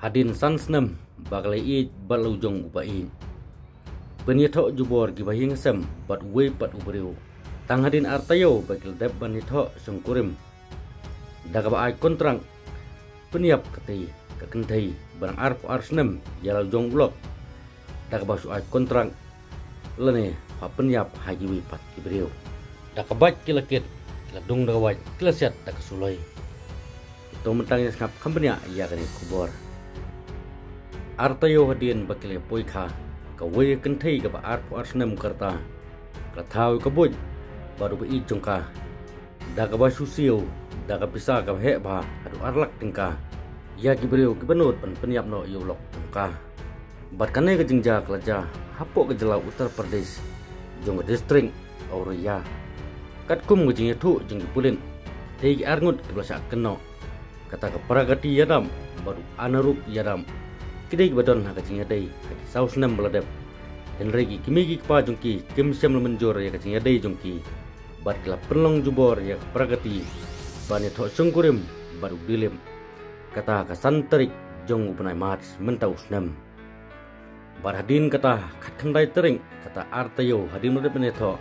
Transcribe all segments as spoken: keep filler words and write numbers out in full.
Hadien san snem ba ka la ïeit bad la u jong u ba ïeit, pynïathoh jubor kiba ïeng hasem bad uwei pat u briew. Tang hadien ar taïew ba ki la dep ban ïathoh shongkurim da kaba ai kontrak pynïap katei ka kynthei ba dang arphew ar snem ïa la u jong u lok, da kaba shu ai kontrak lane pynïap ha kiwei pat ki briew. Da ka bad ki la kit, ki la dung da ka wait, ki la siat da ka suloi. To mynta ngin sngap kham bniah ïa kane ka khubor. Ar taïew hadien ba ki la poi kha, kawei ka kynthei kaba arphew ar snem ka rta ka la thaw ïa ka buit bad u ba ïeit jong ka da kaba shu siew da ka pisa kaba heh bha haduh ar lak tyngka ïa ki briew kiba nud ban pynïap noh ïa u lok jong ka. Bad kane ka jingjia ka la jia hapoh ka jylla Uttar Pradesh, jong ka district Auraiya. Katkum ka jingïathuh jong ki pulit, tei ki arngut kiba la shah kynnoh, kata ka Pragati Yadav bad u Anurup Yadav, ki dei kiba don ha ka jingïadei ha ki saw snem ba la dep. Hynrei ki kmie ki kpa jong ki kim shym la mynjur ïa ka jingïadei jong ki, bad ki la pynlong jubor ïa ka Pragati ban ïathoh shongkurim bad u Dilip, kata ka san tarik jong u bnai March mynta u snem. Bad hadien kata khatkhyndai tarik, kata ar taïew hadien ba la dep ban ïathoh,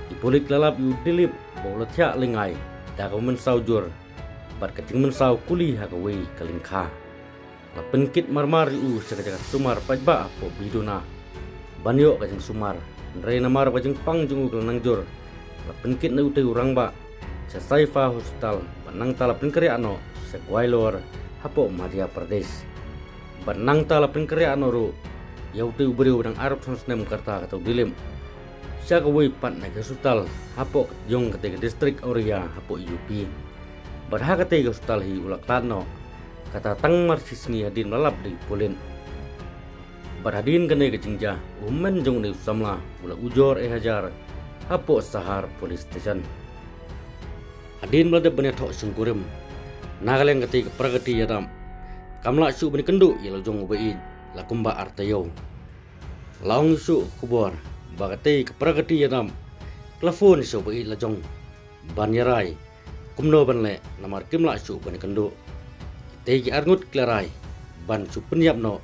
ki pulit ki la lap ïa u Dilip ba u la thiah lyngai da kaba mynsaw jur bad ka jingmynsaw kuli ha kawei ka lyngkha. La pynkit marmar ïa u sha ka jaka sumar paidbah hapoh Bidona ban ïoh ka jingsumar. Hynrei namar ba ka jingpang jong u ka la nang jur, la pynkit na utei u rangbah sha Saifa Hospital, bad nangta la pynkynriah noh sha Gwalior hapoh Madhya Pradesh. Bad nangta la pynkynriah noh ruh ïa utei u briew ba dang arphew san snem ka rta, kata u Dilip, sha kawei pat na ki hospital hapoh jong katei ka district Auraiya hapoh U P. Bad ha katei ka hospital hi u la khlad noh, kata tang mar shi sngi hadien ba la lap da ki pulit. Bad hadien kane ka jingjia, u hynmen jong une u samla u la ujor eh hajar hapoh Sahar Police Station. Hadien ba la dep ban ïathoh shongkurim, na ka liang katei ka Pragati Yadav kam lah shuh ban ïakynduh ïa la u jong u ba ïeit la kumba ar taïew. La ong shuh ka khubor ba katei ka Pragati Yadav ka la phone sha u ba ïeit la jong ban ïarai kumno ban leh, namar kim lah shuh ban ïakynduh. Kitei ki arngut ki la rai ban shu pynïap noh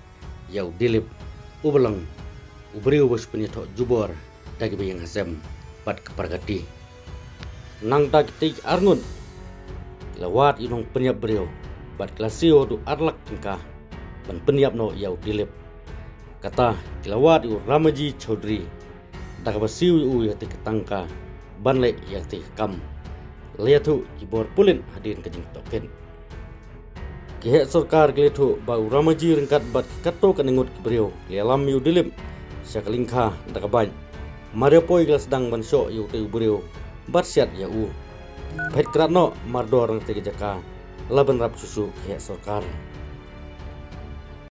ïa u Dilip, u ba long u briew ba shu pynïathoh jubor da kiba ïeng hasem bad ka Pragati. Nangta kitei ki arngut ki la wad ïa u nongpynïap briew bad ki la siew haduh ar lak tyngka ban pynïap noh ïa u Dilip. Kata ki la wad ïa u Ramaji Chaudhary da kaba siew ïa u ïa katei ka tangka ban leh ïa katei ka kam, la ïathuh ki bor pulit hadien ka jingtohkit. Ki heh sorkar ki la ïathuh ba u Ramaji ryngkat bad ki katto katne ngut ki briew ki la ïalam ïa u Dilip sha ka lyngkha da ka bike. Mar ïa poi ki la sdang ban shoh ïa utei u briew bad siat ïa u. Phet krad noh mardor na katei ka jaka, la bynrap shuh shuh ki heh sorkar.